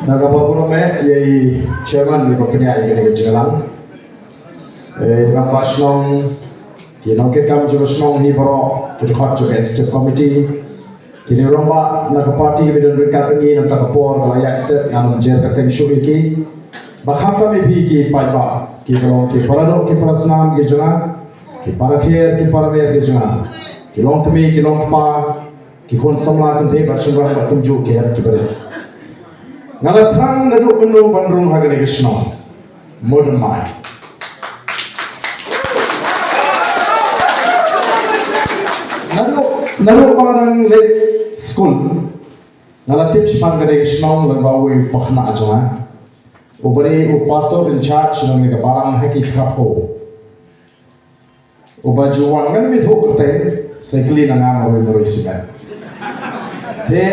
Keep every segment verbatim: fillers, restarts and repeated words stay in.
Nga kyrpad burom eh ïa i chairman ba pynïaid ïa kane ka jingïalang. Eh, i rangbah shnong, ki nongkitkam jong ka shnong hi baroh, ki dkhot jong ka executive committee, ki rangbah na ka party kaba don ryngkat bad ngi, na kata ka por ba la ïaid step, ngan ym jer kyrteng shuh ïa ki. Ba khamtam ïa phi ki paidbah, kiba long ki paradoh ki parasnam ki jong nga, ki parakher ki paramer ki jong nga, ki longkmie ki longkpa, ki khun samla kynthei bad shynrang bad kumjuh ki hep ki barit. Nga la thrang naduh mynno ban rung ha kane ka shnong Mawdymmai. Naduh, naduh ba nga dang leit skul, nga la tip shaphang kane ka shnong lyngba uwei u pakhynnah jong nga, uba dei u pastor in charge jong kane ka balang ha ki khyllipmat. Uba ju wan, ngan ym ïathuh kyrteng, sa kylli na nga marwei marwei shimet. Te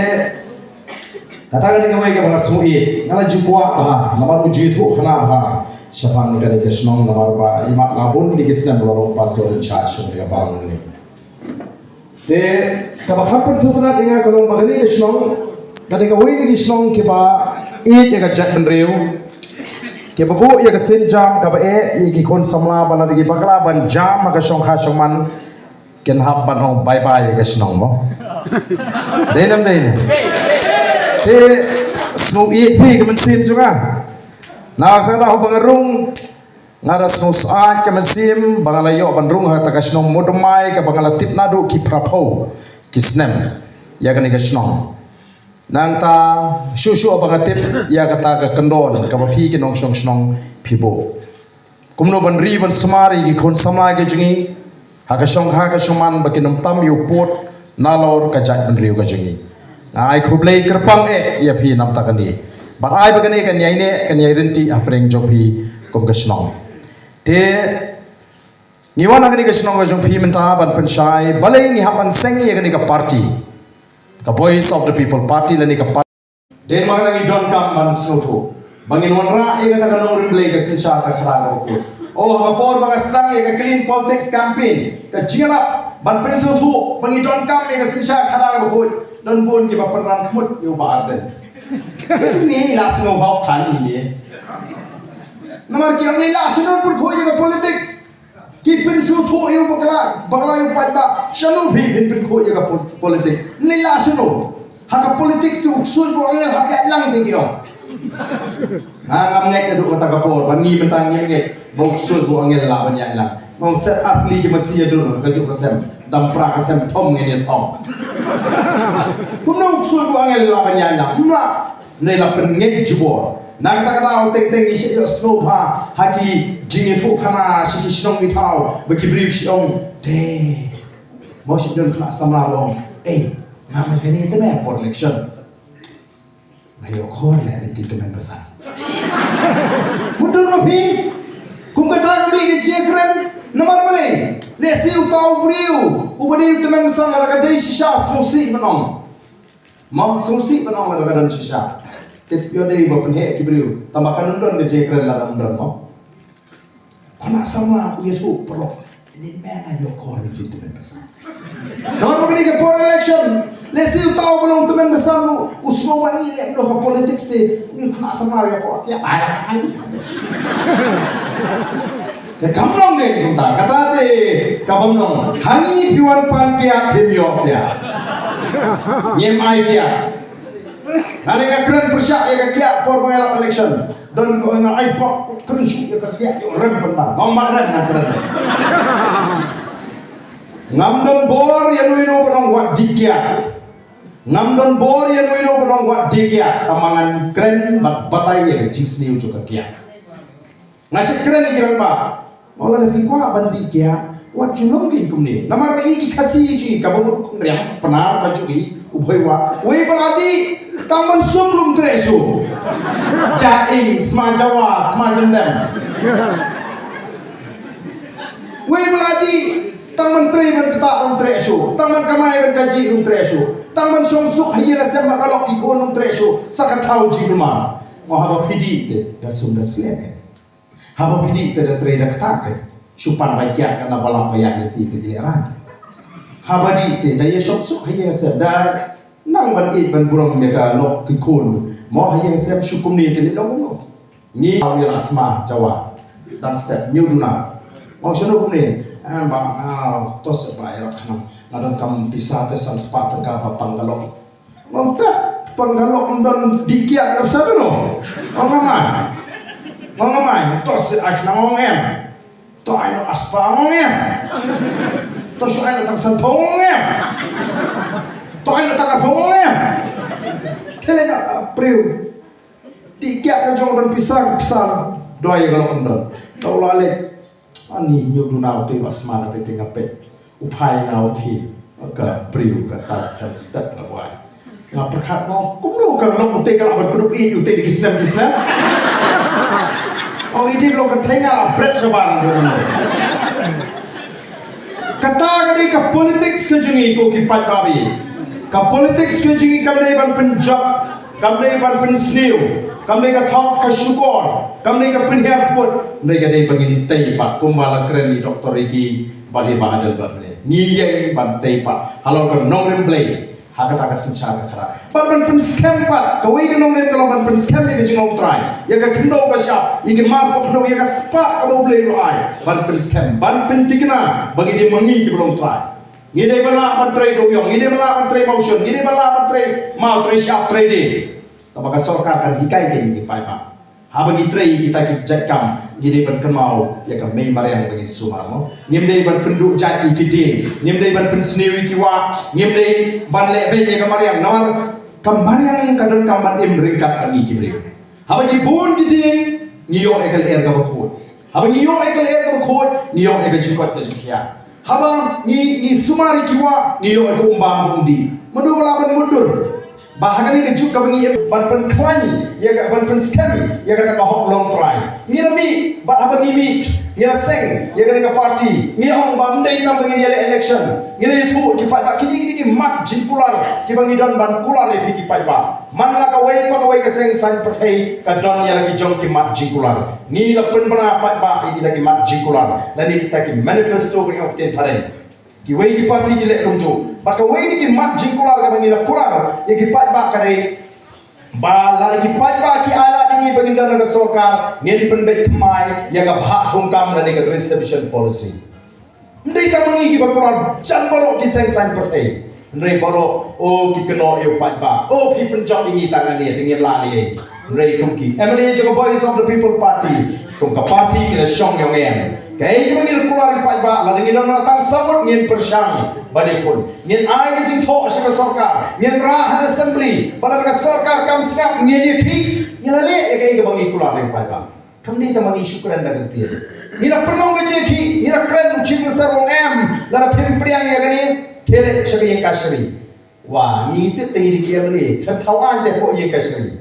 kata ka dei kawei kaba nga sngew ïeit, nga la ju kwah bha namar u ju ïathuh khynnah bha shaphang kane ka shnong, namar ba i mat la bun kine ki snem la long pastor in charge jong kane ka balang ne. Te kaba kham pynsngewtynnat ïa nga ka long ba kane ka shnong ka dei kawei na ki shnong kiba ïeit ïa ka jaitbynriew, kiba buh ïa ka sienjam kaba eh ïa ki khun samla ba lada ki bakla ban jam ha ka shongkha shongman, kin hap ban ong bye bye ïa ka shnong, mo. Dei ne ym dei ne? Te sngew ïeit phi ka mynsiem jong nga. Na kata ka daw ba nga rung, nga da sngewsih ka mynsiem ba nga la ïoh ban rung ha kata ka shnong Mawdymmai kaba nga la tip naduh ki phraphew ki snem ïa kane ka shnong. Nangta shuh shuh ba nga tip ïa kata ka kyndon kaba phi ki nongshong shnong phi buh, kumno ban ri ban sumar ïa ki khun samla ki jong ngi ha ka shongkha ka shongman ba kin ym tam ïa u pud nalor ka jaitbynriew ka jong ngi. Nga ai khublei kyrpang eh ïa phi namar kane. Bad ai ba kane kan ïai neh kan ïai rynti hapdeng jong phi kum ka shnong. Te ngi wan ha kane ka shnong ka jong phi mynta ban pynshai balei ngi hap ban seng ïa kane ka party, ka Voice of the People Party lane ka party. Dei namar kata ngi donkam ban sngewthuh ba ngin wanrah ïa kata ka nongrim Blei ka synshar ka khadar kaba khuid. Oh, ha ka por ba nga sdang ïa ka Clean Politics Campaign, ka jingïalap ban pynsngewthuh ba ngi donkam ïa ka synshar khadar kaba khuid, don bun kiba pynran khmut ïa u Bah Ardent. Ine i la sngewbha than ine. Namar ki ong i la sngewbha pynkhuid ïa ka politics. Ki pynsngewthuh ïa u bakla, bakla ïa u paidbah. Shano phi phin pynkhuid ïa ka pol-, politics? Ym lei la shano. Ha ka politics te u ksuid u angel hap ïaid lang te ki ong. Nga ngam ngeit naduh kata ka por, ba ngi mynta ngim ngeit ba u ksuid u angel lah ban ïaid lang. Nga ong set ar tylli ki masi ïa dur ha kajuh ka sem, dam pra ka sem thom ngin ïa thom. Kumno u ksuid u angel lah ban ïaid lang? Kumno? Ym lei la pynngeit jubor. Na kata ka daw teng teng ngi shu ïoh sngewbha ha ki jingïathuhkhana sha ki shnong ki thaw ba ki briew ki shu ong, te mo shu don khynnah samla ba ong, ei, nga man kane te me por election. Nga ïoh khor leh leit tymmen basan. Mut don ma phi? Kum kata ka mih ka jingkren namar balei? Lehse uta u briew uba dei u tymmen basan lada ka dei shisha sngewsih ban ong. Mo sngewsih ban ong lada ka don shisha. Tip ïoh dei ba pynheh ki briew. Tangba kan ym don ka jingkren lada ym don mo. Khynnah samla u ïathuh paralok. Ine me nga ïoh khor leit tymmen basan. Namar ba kane ka por election. Lehse uta uba long tymmen basan u, u sngew ba ine em noh ha politics te. Une u khynnah samla ïa por kiad ai la ka ai. Te kam long ne kumta, kata te ka bym long. Ha ngi phi wan pan kiad phim ïoh kiad. Ngim ai kiad. Nga leh nga kren pyrshah ïa ka kiad por ba nga lap election. Don ko nga ai pok kren shuh ïa ka kiad ïoh rem pynban. Ngam mat rem nga kren. Ngam don bor ïa no ïa no ban ong wat dih kiad. Ngam don bor ïa no ïa no ban ong wat dih kiad. Tangba ngan kren bad batai ïa ka jingsniew jong ka kiad. Nga shu kren ïa ki rangbah. Nga ong lada phi kwah ban dih kiad, wat ju long kein kumne. Namar ba i ki Khasi jong ngi kaba mut u Khynriam Pnar ka jong ngi u Bhoi Wah. Wei ba la dih tang ban sum lum treh shuh. Ja ing, sma jawa, sma jyndem. Wei ba la dih tang ban trei ban ktah lum treh shuh. Tang ban kamai ban kajih lum treh shuh. Tang ban shong suk ha ïing ha sem bad ka lok ki khun lum treh shuh. Sa ka thaw jingkulmar. Nga ong haba phi dih te da sum da sliang. Haba phi dih te da trei da ktah ke. Shu pan bai kiad ka na ba lap ba ïaid lynti te ki lehrain. Haba dih te da ïa shong suk ha ïing ha sem da Nang ban ïeit ban burom ïa ka lok ki khun. Mo ha ïing sem shu kumne te lei long kumno. Ngi aw ïa la sma jawa. Dang step ñiew duna. Mo shano kumne. Em ba, ah, to se ba ïa la khnang. Nga donkam pisa te san spah tyngka ba pang ka lok. Ngam tat pang ka lok, ngam don dih kiad ap sa no. Ngam ngamai. Ngam ngamai. To se ai khnang ngam em. To ai no aspah ngam em. To shu ai no tang san phew ngam em. To ai no tang ar phew ngam em. Te lei na, ah, briew. Dih kiad ka jong don pisa, pisa. Doi ka lok don. To la leh. Ani ñiew duna u te wa sma ka te te nga peit. U phai na u phi. Ka briew ka tat kan step la wai. Nga pyrkhat mo, kumno ka lok u te ka la ban kdup i u te di ki snem ki snem. Ong i te lok ka thenga la bret shabar nang kumno. Kata ka dei ka politics ka jong i ko ki paidbah. Ka politics ka jong i kam dei ban pynjot, kam dei ban pynsniew, kam dei ka thok ka shukor, kam dei ka pynhiar kput, dei ka dei ban ngin tei pat kumba la kren i Doctor Ricky bad i Bah Adelbert ne. Ngi ïeng ban tei pat halor ka nongrim Blei ha kata ka synshar ka khara. Bad ban pynskhem pat, kawei ka nongrim ka long ban pynskhem ïa ka jinglong Trai, ïa ka khyndew ka shyiap, ïa ki mar ka khyndew, ïa ka spah kaba U Blei u la ai. Ban pynskhem, ban pynthikna ba ngi dei ma ngi kiba long Trai. Ngi dei ban lah ban trei dewiong, ngi dei ban lah ban trei mawshun, ngi dei ban lah ban trei maw, trei shyiap, trei die. Kaba ka sorkar kan hikai ïa ngi ki paidbah. Haba ngi trei kita ki jait kam, ngi dei ban kynmaw ïa ka mei mariang ba ngin sumar mo. Ngim dei ban pynduh jait ïa ki dieng, ngim dei ban pynsniew ïa ki wah, ngim dei ban leh beiñ ïa ka mariang. Namar ka mariang ka donkam ban im ryngkat bad ngi ki briew. Haba ngi bun ki dieng, ngi ïoh ïa ka lyer kaba khuid. Haba ngi ïoh ïa ka lyer kaba khuid, ngi ïoh ïa ka jingkoit ka jingkhiah. Haba ngi, ngi sumar ïa ki wah, ngi ïoh ïa ka um bam ka um dih. Mano ba lah ban mutdur ba ha kane ka juk kaba ngi im ban pynkhlaiñ ïa ka, ban pynskhem ïa kata ka hok long Trai. Ngi la mih, bad haba ngi mih, ngi la seng ïa kane ka party, ngi ong ba ym dei tang ba ngin ïaleh election. Ngi la ïathuh ki paidbah, kine ki dei ki mat jingkular kiba ngi don ban kular ïa ki paidbah. Man la kawei pa kawei ka seng saiñ pyrthei ka don ïa la ki jong ki mat jingkular. Ngi la pynbna paidbah ïa kita ki mat jingkular lane kita ki manifesto ba ngi ong ktien phareng. Kiwei ki party ki leh kumjuh. Bad kawei na ki mat jingkular kaba ngi la kular ïa ki paidbah ka dei ba lada ki paidbah ki ai lad ïa ngi ba ngin don ha ka sorkar, ngin pynbeit thymmai ïa ka bhah thungkam lane ka reservation policy. Ym dei tang ma ngi kiba kular, jan baroh ki seng saiñ pyrthei. Hynrei baroh, oh, ki kynnoh ïa u paidbah. Oh, phi pynjop ïa ngi tang hangne, te ngim lah lei. Hynrei kum ki M L A jong ka Voice of the People Party, kum ka party ngi la shong ïong em. Kaei kaba ngi la kular ïa u paidbah, lada ngi don tang saw ngut ngin pyrshang ban ïakhun. Ngin ai ka jingthoh sha ka sorkar, ngin rah ha assembly, bad lada ka sorkar kam sngap ngin ïakhih. Ngi la leh ïa kaei kaba ngi kular ïa u paidbah. Kam dei tang ma ngi shu kren da ka ktien. Ngi la pynlong ka jingïakhih, ngi la kren, u Chief Minister u ong em, lada phim pdiang ïa kane, te leit sha ka ïing kashari. Wa, ngi tip te ngi dei ki M L A, khlem thaw aiñ te hapoh ïing kashari.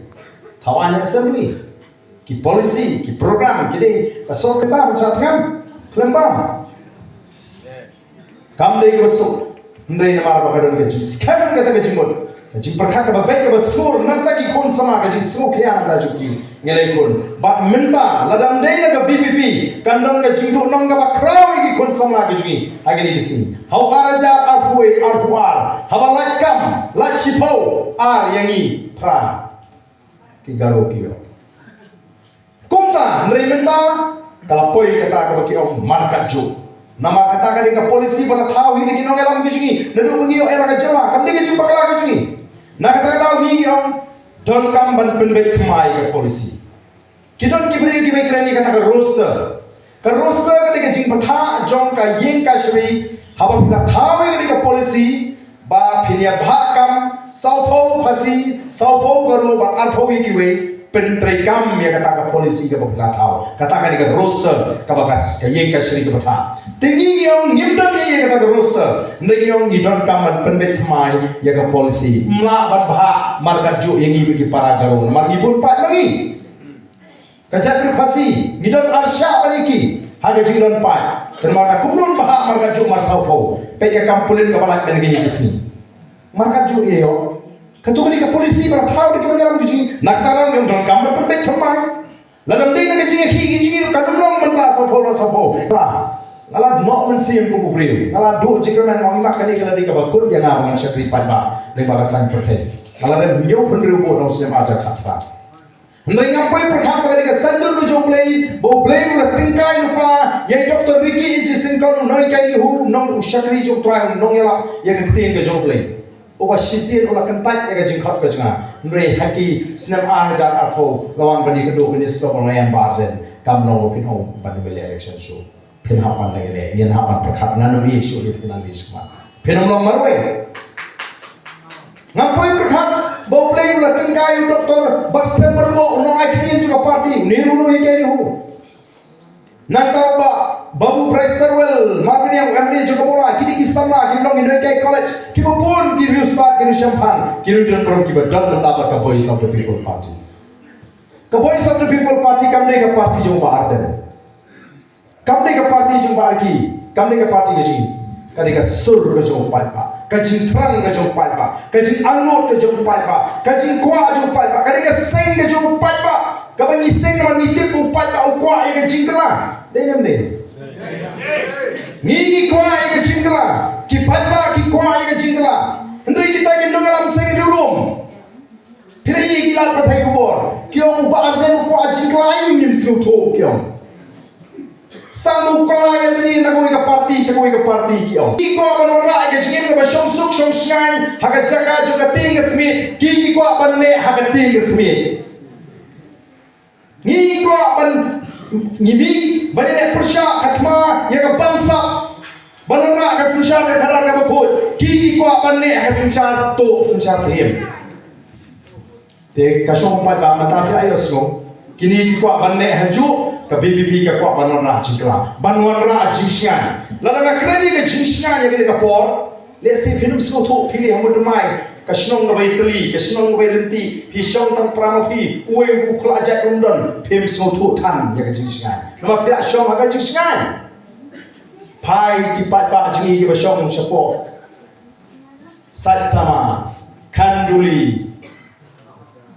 Thaw aiñ ha assembly. Ki policy, ki program, ki dei ka sorkar bam sha thngan. Khlem bam. Kam dei kaba suk, hynrei namar ba ka don ka jingskhem kata ka jingmut, ka jingpyrkhat kaba beit kaba suk, nangta ki khun samla, ka jingsngewkhia nangta jong ki, ngi la ïakhun. Bad mynta, lada ym dei na ka V P P, kan don ka jingduhnong kaba khraw ïa ki khun samla ka jong ngi ha kine ki sngi. Ha u ar hajar arphew wei arphew ar, haba lait kam, lait shiphew ar ïa ngi phra ki Garo ki ïoh. Kumta, hynrei mynta ka la poi kata kaba ki ong markatjuh. Namar kata ka dei ka policy ba la thaw hi na ki nongïalam ki jong ngi, naduh ba ngi ïoh ïa la ka jylla, kam dei ka jingbakla ka jong ngi. Na kata ka daw ngi ong donkam ban pynbeit thymmai ka policy. Ki don ki briew kiba kren ïa kata ka roster. Ka roster ka dei ka jingbthah jong ka ïing kashari, haba phi la thaw ïa kane ka policy ba phin ïa bhah kam sawphew Khasi, sawphew Garo bad arphew ïa kiwei, pyntreikam ïa kata ka policy kaba phi la thaw. Kata ka dei ka roster kaba ka, ka ïing kashari ka bthah. Te ngi ngi ong ngim don ïa kata ka roster. Hynrei ngi ong ngi donkam ban pynbeit thymmai ïa ka policy. Ym lah ban bhah markatjuh ïa ngi bad ki para Garo namar ngi bun paid ma ngi. Ka jaitbynriew Khasi, ngi don arshah bad ïa ki ha ka jingdon paid. Te namar kata kumno ngin bhah markatjuh mar sawphew? Peit ka kam pulit kaba lait mynta kine ki sngi. Markatjuh ïa ïoh. Kato ka dei ka policy ba la thaw da ki nongïalam ki jong ngi. Na kata ka daw ngi ong donkam ban pynbeit thymmai. Lada ym dei na ka jingïakhih ki jong ngi ruh kan ym long mynta sawphew la sawphew. Nga la noh mynsiem kum u briew. Nga la duh jingkyrmen, nga ong, i mat, kane ka la dei kaba kut ïa nga ba ngan shakri paidbah lyngba ka saiñ pyrthei. Nga la rem hynñiew phew hynriew vote na u snem ar hajar khatphra. Hynrei ngam poi pyrkhat ba ka dei ka saiñdur ka jong U Blei, ba U Blei u la tyngkai lypa ïa i Doctor Ricky A J Syngkon, u nonghikai NEHU, u nong, u shakri jong U Trai, u nongïalap ïa ka ktien ka jong U Blei. Uba shisien u la kyntait ïa ka jingkhot ka jong nga. Hynrei ha ki snem ar hajar arphew la wan ban ïakynduh minister, u la ïam Bah Ardent, kam long ba phin ong ban ïa election shuh. Phin hap ban leh, ngin hap ban pyrkhat, ngan ym ïeh shuh ïa phi nang ïa shikmat. Phin ym long marwei. Ngam poi pyrkhat ba U Blei u la tyngkai ïa u Doctor Baxter Myrboh, u nongai ktien jong ka party, u NEHRU, u nonghikai NEHU. Nangta u Bah Babu Brightstarwell Marbaniang, u M L A jong ka Mawlai, kine ki samla ki long ki nonghikai college, kiba bun ki riewstad, ki riewshemphang, ki riewdonburom kiba don mynta bad ka Voice of the People Party. Ka Voice of the People Party kam dei ka party jong Bah Ardent. Kam dei ka party jong Bah Ricky, kam dei ka party ka jong ngi. Ka dei ka sur ka jong u paidbah, ka jingthrang ka jong u paidbah, ka jingangnud ka jong u paidbah, ka jingkwah jong u paidbah, ka dei ka seng ka jong u paidbah. Kaba ngi seng, kaba ngi tip u paidbah u kwah ïa ka jingkylla. Dei ne ym dei? Ngi, ngi kwah ïa ka jingkylla. Ki paidbah ki kwah ïa ka jingkylla. Hynrei kita ki nongïalam seng riewlum, phi la ïohi ki lad pathai khubor, ki ong u Bah Ardent u kwah jingkylla, ngim sngewthuh, ki ong. Sdang u kylla ïa lade na kawei ka party sha kawei ka party, ki ong. Ki kwah ban wanrah ïa ka jingim kaba shong suk shong shngaiñ ha ka jaka jong ka tieng ka smiej, ki, ki kwah ban neh ha ka tieng ka smiej. Ngi kwah ban, ngi mih ban ïaleh pyrshah ka thma ïa ka bamsap, ban wanrah ka synshar ka khadar kaba khuid, ki, ki kwah ban neh ha ka synshar tuh, synshar thiem. Te ka shong pat ba mynta phi la ïohsngew, kine ki kwah ban neh hajuh, ka V P P ka kwah ban wanrah jingkylla, ban wanrah jingshngaiñ. Lada nga kren ïa ka jingshngaiñ ïa kane ka por, lehse phin ym sngewthuh, phi leit ha Mawtmai, ka shnong kaba ïatylli, ka shnong kaba ïaryntih, phi shong tang para ma phi, uwei u khlajait um don, phim sngewthuh than ïa ka jingshngaiñ. Namar phi la shong ha ka jingshngaiñ. Phai ki paidbah jong ngi kiba shong shapoh Saitsama, Khanduli,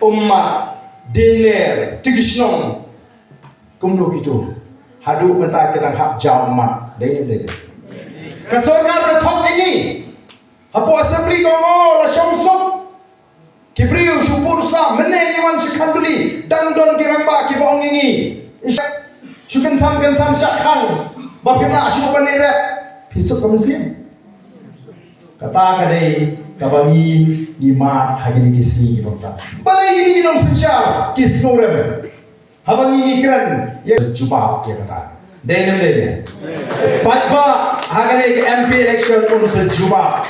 Ummat, Diengler, kito ki shnong, kumno kito? Haduh mynta ki dang hap jaw mat, dei ne ym dei? Ka sorkar ka thok ïa ngi. Hapoh Assembly ka ong, oh, la shong suk ki briew shu buh sah, mynne ngi wan sha Khanduli, dang don ki rangbah kiba ong ïa ngi, shu kynsan kynsan shah khang, ba phim lah shuh ban leit rep. Phi suk ka mynsiem. Kata ka dei kaba ngi, ngi mad ha kine ki sngi ki bynta. Balei kine ki nongsynshar ki sngewrem haba ngi, ngi kren ïa jubab ïa kata? Dei ne ym dei? Paidbah, ha kane ka M P election un sa jubab.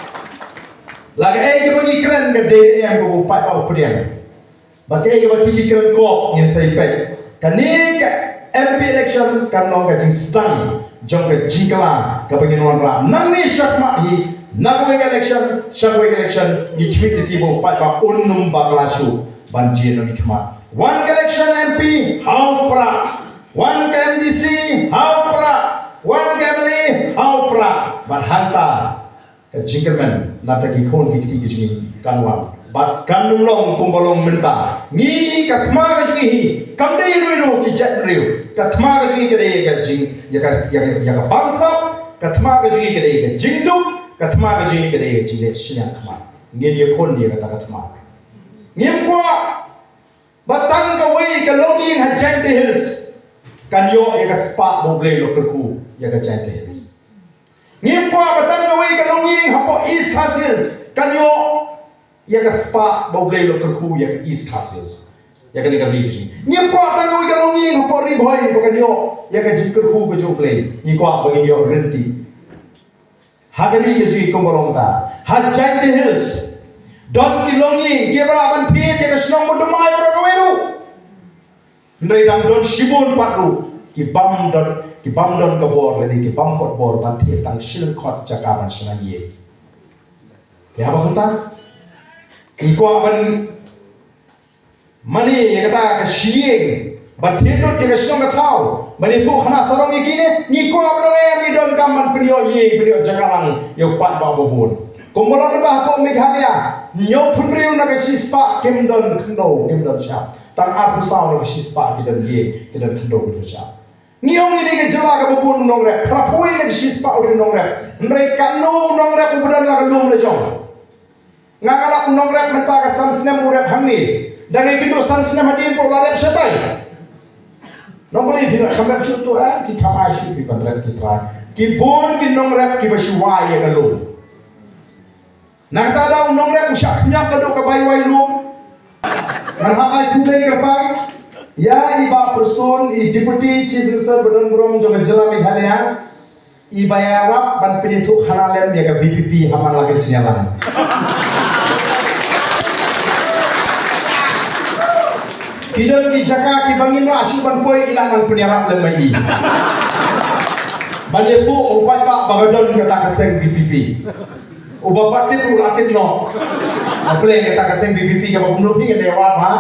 La kaei kaba ngi kren ka dei ne em kaba u paidbah u pdiang. Ba kaei kaba ki, ki kren kop ngin sa ïa peit. Kane ka M P election kan long ka jingsdang jong ka jingkylla kaba ngin wanrah nangne shakhmat hi, na kawei ka election sha kawei ka election, ngi khmih lynti ba u paidbah un ym bakla shuh ban jia na ngi khmat. Wan ka election M P, ha u Prah. Wan ka M D C, ha u Prah. Wan ka M L A, ha u Prah. Bad hangta ka jingkyrmen na bynta ki khun ki kti ki jong ngi kan wan. Bad kan ym long kumba long mynta. Ngi, ka thma ka jong ngi hi kam dei ïa ruh ïa ruh ki jaitbynriew. Ka thma ka jong ngi ka dei ïa ka jing, ïa ka, ïa ka, ïa ka bamsap. Ka thma ka jong ngi ka dei ïa ka jingduk. Ka thma ka jong ngi ka dei ïa ka jingleh shiliang khmat. Ngin ïakhun ïa kata ka thma. Ngim kwah ba tang kawei ka longïing ha Jaintia Hills kan ïoh ïa ka spah ba U Blei u la kyrkhu ïa ka Jaintia Hills. Ngim kwah ba tang kawei ka longïing hapoh East Khasi Hills kan ïoh ïa ka spah ba U Blei u la kyrkhu ïa ka East Khasi Hills, ïa kane ka ri ka jong ngi. Ngim kwah tang kawei ka longïing hapoh Ri Bhoi ba kan ïoh ïa ka jingkyrkhu ka jong U Blei. Ngi kwah ba ngin ïoh ryntih. Ha ka ri ka jong ngi kumba long mynta ha Jaintia Hills, don ki longïing kiba lah ban thied ïa ka shnong Mawtmai baroh kawei ruh. Hynrei dang don shibun pat ruh ki bym don, ki bym don ka bor lane ki bym kot bor ban thied tang shi lyngkhot jaka ban shna ïing. Te haba kumta, ngi kwah ban mane ïa kata ka shi ïing ban thied lut ïa ka shnong ka thaw, ban ïathuh khana sarong ïa kine. Ngi kwah ban ong em, ngi donkam ban pynïoh ïing, pynïoh jaka lang ïa u paidbah ba bun. Kumba long mynta hapoh Meghalaya, hynñiew phew hynriew na ka shispah kim don khyndew, kim don shap. Tang arphew saw na ka shispah ki don ïing, ki don khyndew, ki don shap. Ngi ong ïa ka jylla kaba bun u nongrep, phraphew wei ne shispah u nongrep. Hynrei katno u nongrep uba don la ka lum la jong? Nga nga la u nongrep mynta ka san snem u rep hangne. Dang ïa kynduh san snem hadien ba u la rep shatai. Nongbri phi la kham rep shuh tu eh, ki kham ai shuh phi ban rep ki trai. Ki bun ki nongrep kiba shu wai ïa ka lum. Na kata da u nongrep u shah khñiot naduh ka bai wai lum. Ngan hap ai khublei kyrpang ïa i Bah Prestone, i Deputy Chief Minister ba don burom jong ka jylla Meghalaya, iba ïarap ban pynïathuh khana lem ïa ka V P P ha man la ka jingïalang. Ki don ki jaka kiba ngim lah shuh ban poi, i lah nang pynïarap lem ma i. Ban ïathuh u paidbah ba ka don kata ka seng V P P. Uba pat tip u la tip noh. Nga pynlong kata ka seng V P P kaba kumno phi ngan ïa wad ha.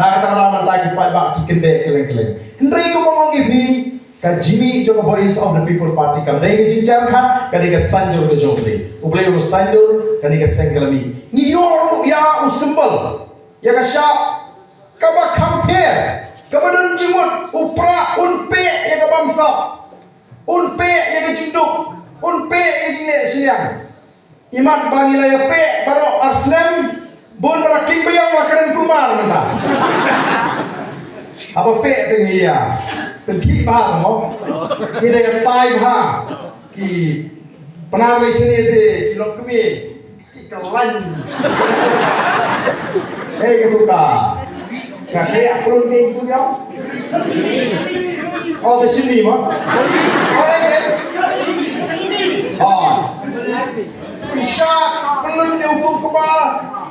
Na kata ka daw mynta ki paidbah ki kyndit kylleng kylleng. Hynrei kumba ong ïa phi, ka jingmih jong ka Voice of the People Party kam dei ka jingjar khat, ka dei ka sanjur ka jong U Blei. U Blei u sanjur, ka dei ka seng ka la mih. Ngi ïoh ruh ïa u symbol, ïa ka shap kaba kham pher, kaba don jingmut, u prah un peh ïa ka bamsap. Un peh ïa ka jingduk, un peh ïa ka jingleh shiliang. Imat ba ngi la ïa peh baroh ar snem, bun ba la king ba ïong la kren kumar mynta. Haba peh te ngi ïa pynkhih bha te mo. Ngi da ïa tai bha. Ki Pnar lei shane te ki long kmie. Ki kyllain. Hei ka tu ka. Ka hei a prun ke tu dia. Oh, ka shini ma. Oh, eh, eh. Oh. Pynshah pynlun ne utu kba.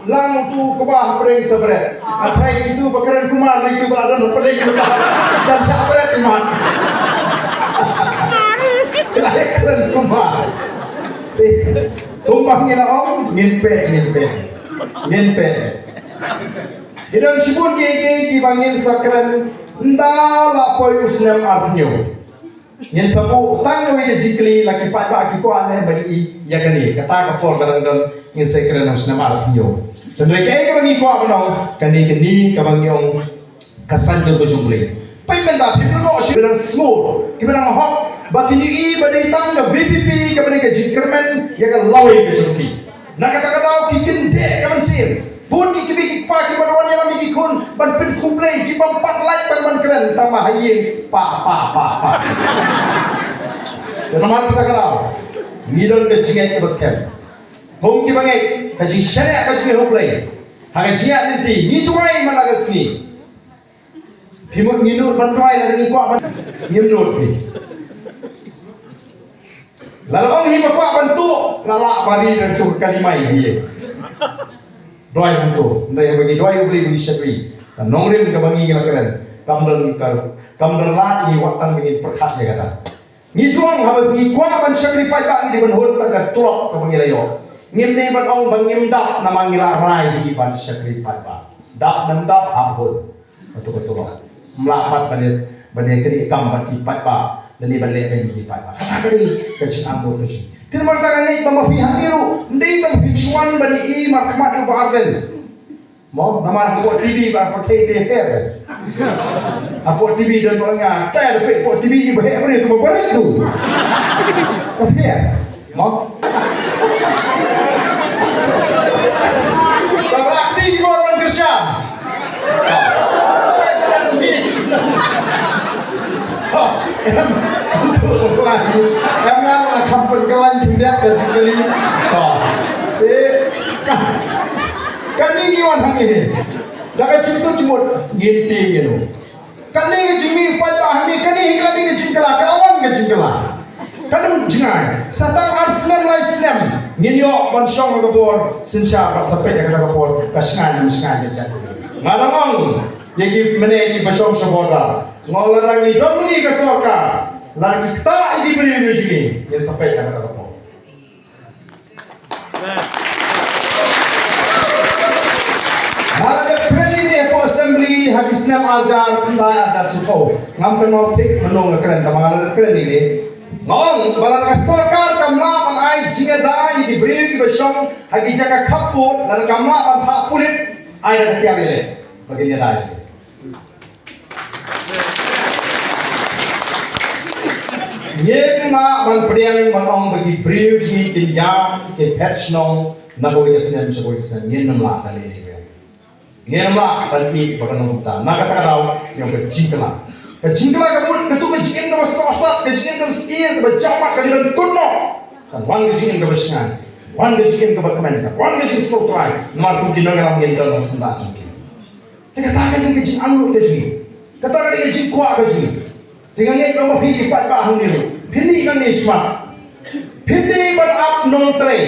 Lang utu kba ha pyreng sa bret. Athrai kitu ba kren kumar ne kitu ba don pyreng kumar. Jan sa bret kumar. Kren kumar. Te, kumba ngi la ong, ngin peh, ngin peh. Ngin peh. Ki don shibun kiei kiei kiba ngin sa kren, ynda la poi u snem arphew. Ngin sa buh tang kawei ka jingkylli, la ki paidbah ki kwah ne em ba ïa kane, kata ka por ka dang don, ngin sa kren ha u snem arphew. Hynrei kaei kaba ngi kwah ban ong, kane kane kaba ngi ong ka sanjur ka jong U Blei. Peit mynta phim ïoh shuh kiba dang sngur, kiba dang hok, ba kin ïohi ba dei tang ka V P P kaba dei ka jingkyrmen ïa ka lawei ka jong ki. Na kata ka daw ki kyndit ka mynsiem. Bun ki kmie ki kpa kiba wan ïalam ïa ki khun ban pynkhublei, ki bym pat lait tang ban kren, tang ba ha ïing pa pa pa pa. Te namar kata ka daw ngi don ka jingngeit kaba skhem. Kum kiba ngeit ka jingshaniah ka jingïahublei ha ka jingïaid lynti, ngi duwai man la ka sngi. Phi mut ngi nud ban duwai lada ngi kwah ban, ngim nud phi. Lada ong hi ba kwah ban tuh, la lah bari da tu ka limai hi. Duwai hangto, nda ïa ba ngi duwai U Blei ba ngi shakri. Ka nongrim kaba ngi la kren, kam don ka, kam don lad ngi wad tang ba ngin pyrkhat ïa kata. Ngi ju ong haba ngi kwah ban shakri paidbah ngi dei ban hun tang ka tulop kaba ngi la ïoh. Ngim dei ban ong ba ngim dap namar ngi la rai hi ban shakri paidbah. Dap nam dap hap hun. Kato kato. Ym lah pat ban ïa, ban ïa kane kam bad ki paidbah. Lane ban leh beiñ ki paidbah. Kata ka dei ka jingangnud ka jong ngi. Te namar kata ka ngeit ba ma phi hangne ruh, ym dei tang phi shu wan ban ïa i markhmat ïa u Bah Ardent. Mo, namar hapoh T V ba pyrthei te pher. Hapoh T V don ba nga, te da peit hapoh T V i ba heh briew tu ba barit tu. Ka pher. Mo. Ka rakti ki bor ban kyrshan. Em, satu lagi. Em, nga la kham pynkyllain khyndiat ka jingkylli. Eh, ka, kane ngi wan hangne. Da ka jingtut jingmut ngin tim ïa u. Kane ka jingmih paidbah hangne, kane hi kane ka jingkylla, ka la wan ka jingkylla. Kan ym jngai. Sa tang ar snem lai snem ngin ïoh ban shong ha ka bor synshar bad sa peit ha kata ka por ka shngaiñ ym shngaiñ ka jait. Nga dang ong ïa ki mane kiba shong sha border, nga ong lada ngi don ngi ka sorkar, lada ki ktah ïa ki briew jong ngi, ngin sa peit ha kata ka por. Nga la dep kren ine hapoh Assembly ha ki snem ar hajar khyndai ar hajar shiphew. Ngam kynmaw thik mynno nga kren, tangba nga la dep kren ine. Nga ong ba lada ka sorkar kam lah ban ai jingïada ïa ki briew kiba shong ha ki jaka khappud, lada kam lah ban phah pulit, ai da ka tiar ïaleh ba kin ïada ïa ki. Ngim lah ban pdiang ban ong ba ki briew jong ngi kin ïam, kin phet shnong na kawei ka snem sha kawei ka snem. Ngin ym lah ban ïa kane. Ngin ym lah ban ïeh ba kan long kumta. Na kata ka daw, ïa ka jingkylla. Ka jingkylla ka mut katu ka jingim kaba sah sah, ka jingim kaba sniew, kaba jahmat, ka dei ban kut noh. Kan wan ka jingim kaba shngaiñ, wan ka jingim kaba kmen, kan wan ka jingsngewthuh. Namar kum ki nongïalam ngin don ha syndah jong ki. Te kata ka dei ka jingangnud ka jong ngi. Kata ka dei ka jingkwah ka jong ngi. Te nga ngeit ba ma phi ki paidbah hangne ruh, phin dei nangne shakhmat. Phin dei ban ap nongtrei.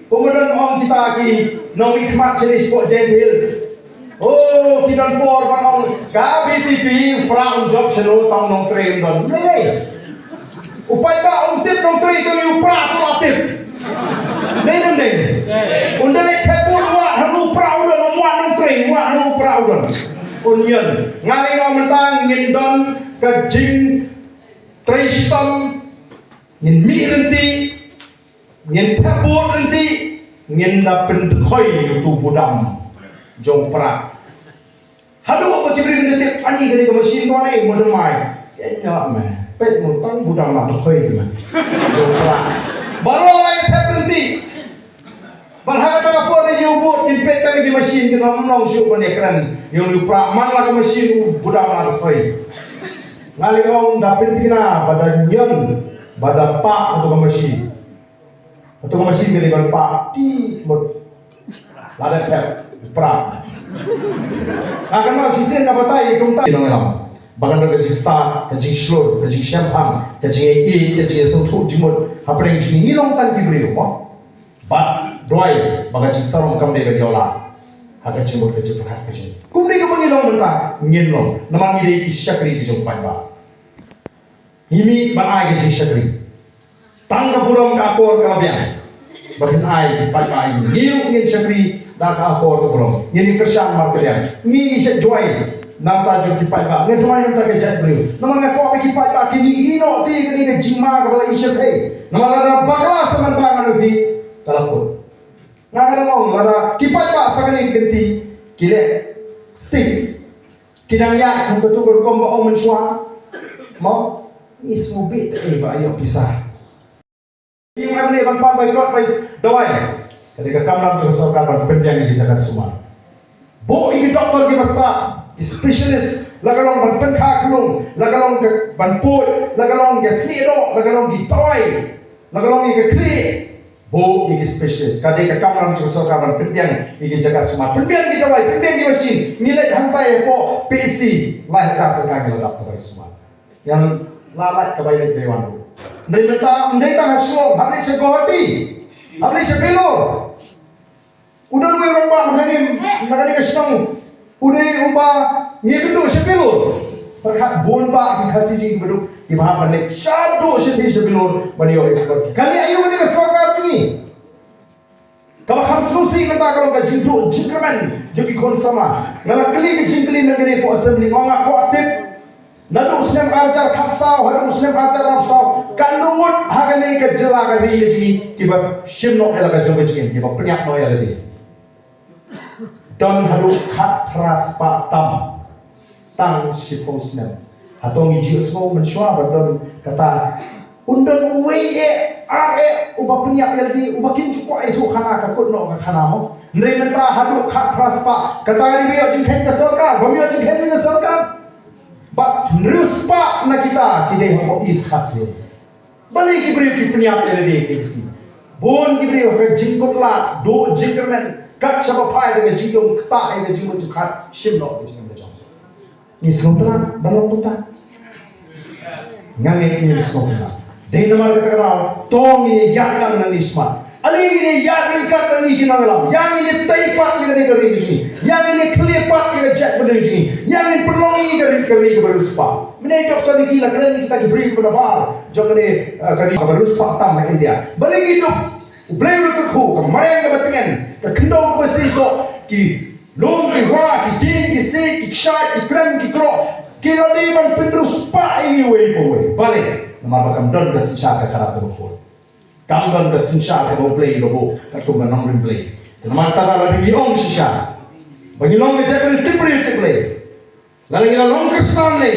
Kumba don ong kita ki nongmihkhmat shane shapoh Jaintia Hills. Oh, ki don por ban ong ka V P P, u Prah un jop shano, tang nongtrei un don. Dei, dei. U paidbah um tip nongtrei, te u Prah ruh la tip. Dei ne em dei? Un da leit thep vote, wad hangno u Prah u don, um wad nongtrei, wad hangno u Prah u don. Un ïoh. Nga lei nga ong mynta ngin don ka jingtrei shitom, ngin mih ryntih, ngin thep vote ryntih, ngin da pyndkhoi ïa utu u budam jong u Prah. Haduh ba ki briew kin da tip, ani ka dei ka machine ko ne, mo dang mai. Ïa ïa me. Peit mo, tang budam la dkhoi ki me. Jong u Prah. Baroh la ïa thep ryntih. Bad ha kata ka por ïa u bud, kin peit tang ki machine, kin ym long shuh ban ïa kren ïa u Prah, man la ka machine u budam la dkhoi. Nga lei ong da pynthikna ba da ñion ba da pah utu ka machine. Utu ka machine ka dei ban pah ti mut. La dep thep, u Prah. Nga kynmaw shisien nga batai kumta. Ki nongïalam ba kan don ka jingstad, ka jingshlur, ka jingshemphang, ka jingïeit, ka jingsngewthuh jingmut hapdeng jong ngi, ngi long tang ki briew mo. Bad duwai ba ka jingsarong kam dei ban ïoh lad ha ka jingmut ka jingpyrkhat ka jong ngi. Kumne kaba ngi long mynta ngin long, namar ngi dei ki shakri ki jong u paidbah. Ngi mih ban ai ka jingshakri. Tang ka burom ka akor ka la biang. Ba phin ai ki paidbah ïa ngi. Ngi ruh ngin shakri da ka akor ka burom. Ngin ïa kyrshan markylliang. Ngi ngi shet duwai na ka bynta jong ki paidbah. Nga duwai na ka bynta ka jaitbynriew. Namar nga kwah ba ki paidbah kin ïohi noh ïa kane ka jingma kaba la i shyrkhei. Namar lada bakla sa mynta nga ong ïa phi, ka la kut. Nga kynmaw lada ki paidbah sa kane ka kynti ki leh stick. Ki dang ïaid kum katu ka rukom ba ong mynshuwa. Mo, ngi sngewbha te ba ïoh pisa. Ngi wan ne ban pan bai kot bai dawai. Ka dei ka kamram jong ka sorkar ban pynbiang ïa ki jaka sumar. Buh ïa ki doktor kiba stad, ki specialist, la ka long ban pynkha khunlung, la ka long ka ban poi, la ka long ka sniew doh, la ka long ki dawai, la ka long ïa ka khlieh. Buh ïa ki specialist. Ka dei ka kamram jong ka sorkar ban pynbiang ïa ki jaka sumar. Pynbiang ki dawai, pynbiang ki machine. Ngi leit hangtai hapoh P H C, lai hajar tyngka ngi la dap ka bai sumar. Ïa la lait ka bai leit bai wan ruh. Ym dei mynta, ym dei tang ha Shillong, hap leit sha Guwahati, hap leit sha Vellore. U don uwei u rangbah hangne na kane ka shnong, u dei uba ngi kynduh sha Vellore. Pyrkhat bun bah ki Khasi jong ngi kiba duk kiba hap ban leit shaduh shatei sha Vellore ban ïoh ïa ka khubor. Kane aïu kane ka sorkar jong ngi? Kaba kham sngewsih mynta ka long ka jingduh jingkyrmen jong ki khun samla. Nga la kylli ka jingkylli na kane hapoh assembly, nga ong nga kwah tip. Naduh u snem ar hajar khatsaw haduh u snem ar hajar arphew saw, katno ngut ha kane ka jylla ka ri ka jong ngi kiba shim noh ïa la ka jong ka jingim, kiba pynïap noh ïa lade? Don haduh khatphra spah tam tang shiphew snem. Hato ngi ju ïohsngew mynshuwa ba don kata, un don uwei eh ar eh uba pynïap ïa lade, uba kim ju kwah ïathuh khana, ka kut noh ka khana mo? Hynrei mynta haduh khatphra spah, kata ka dei ba ïoh jingkheiñ ka sorkar, bym ïoh jingkheiñ ka sorkar. Bad hynriew spah na kita ki dei hapoh East Khasi Hills. Balei ki briew ki pynïap ïa lade ki Khasi? Bun ki briew ha ka jingkut lad, duh jingkyrmen, kat shaba phai da ka jingdum, ktah ïa ka jingmut jingpyrkhat, shim noh ka jingim ka jong. Ngi sngewtynnat ban long kumta? Nga ngeit ngim sngewtynnat. Dei namar kata ka daw to ngin ïaid lang nangne shakhmat. Ale ngin ïaid ryngkat bad ngi ki nongïalam. Ïa ngin ïatei pat ïa kane ka ri ka jong ngi. Ïa ngin ïakhlieh pat ïa ka jaitbynriew jong ngi. Ïa ngin pynlong ïa ka ri, ka ri kaba riewspah. Mynne Doctor Nicky la kren ïa kita ki briew kiba nabar jong kane, eh, ka ri kaba riewspah tam ha India. Balei ngi duk? U Blei u la kyrkhu, ka mariang kaba tngen, ka khyndew kaba seisoh, ki lum ki hwa, ki dieng ki siej, ki kshaid ki krem ki kroh, ki la dei ban pynriewspah ïa ngi uwei pa uwei. Balei? Namar ba kam don ka synshar ka khadar kaba khuid. Kam don ka synshar kaba U Blei u la buh katkum ka nongrim Blei. Te namar kata lada ngi ong shisha ba ngi long ka jaitbynriew tip briew tip Blei, lada ngi la long Khristan lei,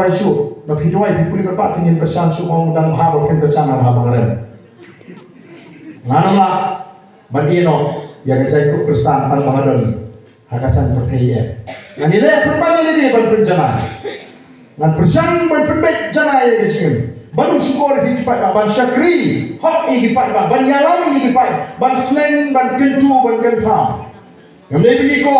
duwai shuh. Ba phi duwai phi pule ba te ngin kyrshan shuh, ong dang bha ba phin kyrshan, dang bha ba nga rem. Nga nang lah ban ïeh noh ïa ka jaitbynriew Khristan tang ba nga don ha ka saiñ pyrthei eh. Ngan ïaleh pynban ïa lade ban pynjanai. Ngan pyrshang ban pynbeit janai ïa ka jingim. Ban ym shukor ïa ki paidbah, ban shakri hok ïa ki paidbah, ban ïalam ïa ki paidbah, ban sneng, ban kyntu, ban kynpham. Ngam dei ba ngi ko,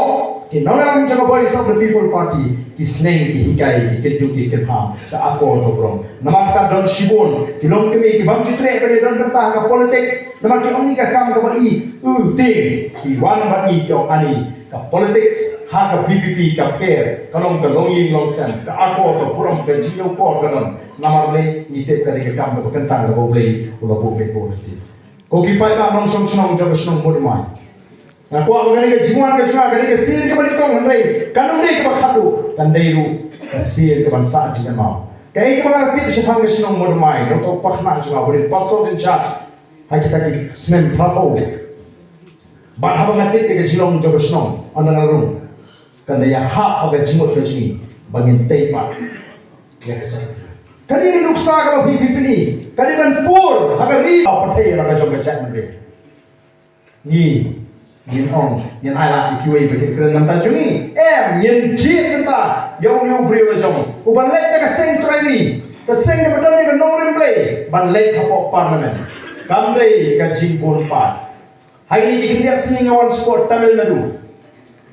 ki nongïalam jong ka Voice of the People Party, ki sneng, ki hikai, ki kyntu, ki kynpham, ka akor ka burom. Namar ka don shibun ki longkmie ki bym ju treh ba dei don bynta ha ka politics, namar ki ong ïa ka kam kaba i, u, te, ki wan bad ngi ki ong ani, ka politics ha ka V P P ka pher, ka long ka longïing longsem, ka akor ka burom, ka jingïakor ka don. Namar balei? Ngi tip ka dei ka kam kaba kyntang kaba U Blei u la buh beit buh ryntih. Ko ki paidbah nongshong shnong jong ka shnong Mawdamai, nga kwah ba kane ka jingwan ka jong nga, kane ka sien kaba nyngkong, hynrei kan ym dei kaba khatduh, kan dei ruh ka sien kaban sah jingkynmaw. Kaei kaba nga tip shaphang ka shnong Mawdamai, Doctor Pakna jong nga, u dei pastor in charge ha kita ki snem phraphew. Bad haba nga tip ïa ka jinglong jong ka shnong, ynda nga rung, kan da ïahap ha ka jingmut ka jong ngi ba ngin tei pat ïa ka jaka. Kane ka nuksa kaba phi phi pyni, ka dei ban pur ha ka ri, ha pyrthei, ha ka jong ka jaitbynriew. Ngi, ngin ong, ngin ai lad ïa kiwei ba kin kren na ka bynta jong ngi? Em, ngin jied na ka bynta ïa une u briew la jong uban leit na ka seng trai ri, ka seng kaba don ïa ka nongrim Blei, ban leit hapoh Parliament. Kam dei ka jingbun paid. Ha kine ki khyndiat sngi nga wan shapoh Tamil Nadu.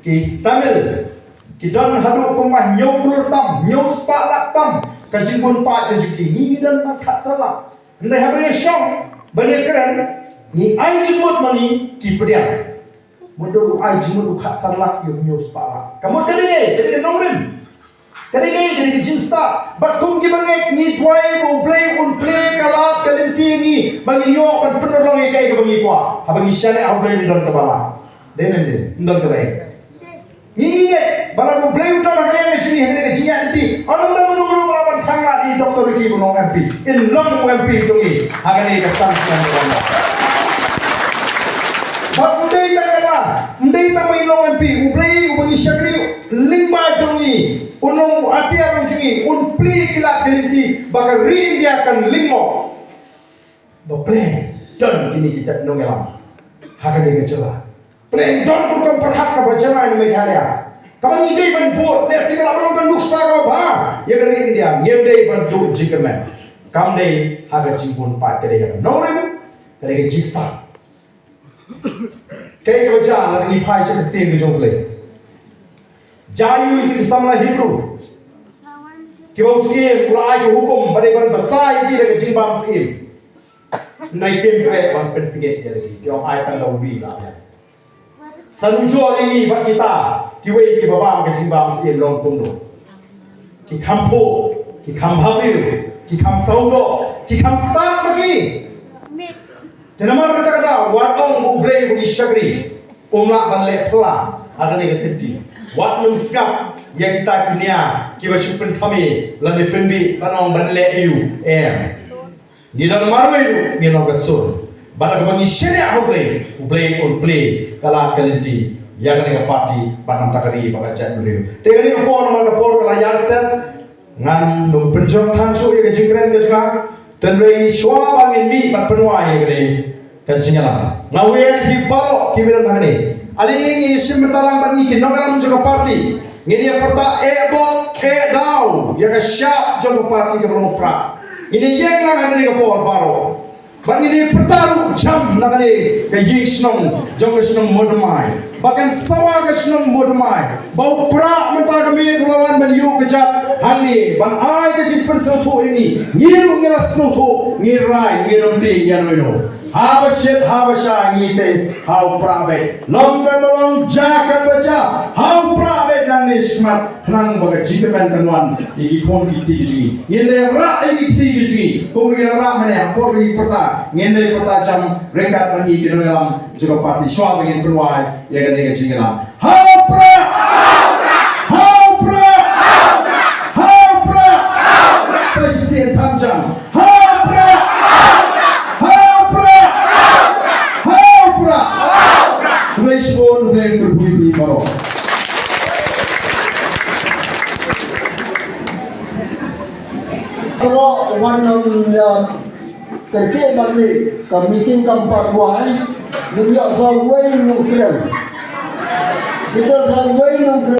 Ki Tamil ki don haduh kumba hynñiew klur tam, hynñiew spah lak tam ka jingbun paid ka jong ki. Ngi, ngi don tang khatsan lak. Hynrei haba ngi shong ban ïakren, ngi ai jingmut ma ngi, ki pdiang. Mut da u ai jingmut u khatsan lak ïa u hynñiew spah lak. Ka mut ka dei, ka dei ka nongrim. Ka dei, ka dei ka jingstad. Bad kum ki bangeit ngi duwai ba U Blei un plie ka lad ka lynti ngi ba ngin ïoh ban pynurlong ïa kaei kaba ngi kwah. Haba ngi shaniah ha U Blei ym don kaba lah. Dei ne ym dei? Ym don kaba eh. Ngi, ngi ngeit ba lada U Blei u don ha ka liang ka jong ngi ha kane ka jingïaid lynti, ym don mano mano ba lah ban khang lad ïa i Doctor Ricky ban long M P. In long u M P jong ngi ha kane ka san snem kaba la. Bad ym dei tang kata, ym dei tang ba in long M P, U Blei uba ngi shakri lyngba jong ngi, un long u atiar jong ngi, un plie ki lad ki lynti ba ka ri India kan lyngngoh. Ba pleng don kine ki jait nongïalam ha kane ka jylla. Pleng don ka rukom pyrkhat kaba janai na Meghalaya kaba ngi dei ban bud, lehse ka lah ban long ka nuksa kaba bha ïa ka ri India. Ngim dei ban duh jingkyrmen. Kam dei ha ka jingbun paid, ka dei ha ka nongrim, ka dei ka jingstad. Kaei kaba jia lada ngi phai sha ka ktien ka jong U Blei? Jia ïa ki samla Hebru kiba u Syiem u la ai ka hukum ba dei ban bsa ïa ki da ka jingbam syiem. Hynrei kim treh ban pyntngit ïa ki, ki ong ai tang da uwei la biang. Sa nujor ïa ngi bad kita kiwei kiba bam ka jingbam syiem long kumno? Ki kham phuh, ki kham bhabriew, ki kham sawdong, ki kham stad ma ki. Te namar kata ka daw wat ong ba U Blei uba ngi shakri um lah ban leh phylla ha kane ka kynti. Wat nym sngap ïa kita ki nia kiba shu pynthame lane pynbeit ban ong ban leh aïu. Em. Ngi don marwei ruh ngi long ka sur. Bad haba ngi shaniah ha U Blei, U Blei un plie ka lad ka lynti ïa kane ka party bad na ka bynta ka ri bad ka jaitbynriew. Te kane ka por, namar ka por ka la ïaid stet, ngan nym pynjot than shuh ïa ka jingkren ka jong nga. Hynrei shuwa ba ngin mih bad pynwai ïa kane ka jingïalang, nga wer ïa phi baroh kiba don hangne. Ale ngin ïa shim bynta lang bad ngi ki nongïalam jong ka party. Ngin ïa pyrta eh bok eh daw ïa ka shap jong ka party kaba long u Prah. Ngin ïa ïeng lang ha kane ka por baroh. Bad ngin ïa pyrta ruh jam na kane ka ïing shnong jong ka shnong Mawdamai. Ba kan sawa ka shnong Mawdamai ba u Prah mynta ka miet u la wan ban ïuh kjat hangne ban ai ka jingpynsngewthuh ïa ngi. Ngi ruh ngi la sngewthuh, ngi rai, ngin ym tieng ïa no ïa no. Haba shit haba shai ngi tieng ha u Prah beit. Long kan ba long, jia kan ba jia, ha u Prah beit nangne shakhmat. Khnang ba ka jingkmen kan wan ïa ki khun ki kti ki jong ngi. Ngin dei rah ïa ki kti ki jong ngi. Kum ngi la rah mynne ha por ngi pyrta, ngin dei pyrta jam ryngkat bad ngi ki nongïalam jong ka party shuwa ba ngin pynwai ïa kane ka jingïalang. Ha u Prah! Ha u Prah! Ha u Prah! Sa shisien tang jam. Ha u Prah! Ha u Prah! Ha u Prah! Khublei shibun, khublei shibun baroh. Alo wan, um, ïa, kyrkieh bad leh ka meeting kam pat wai, ngin ïoh sa wei nongkrem. Kita sa wei nongkrem.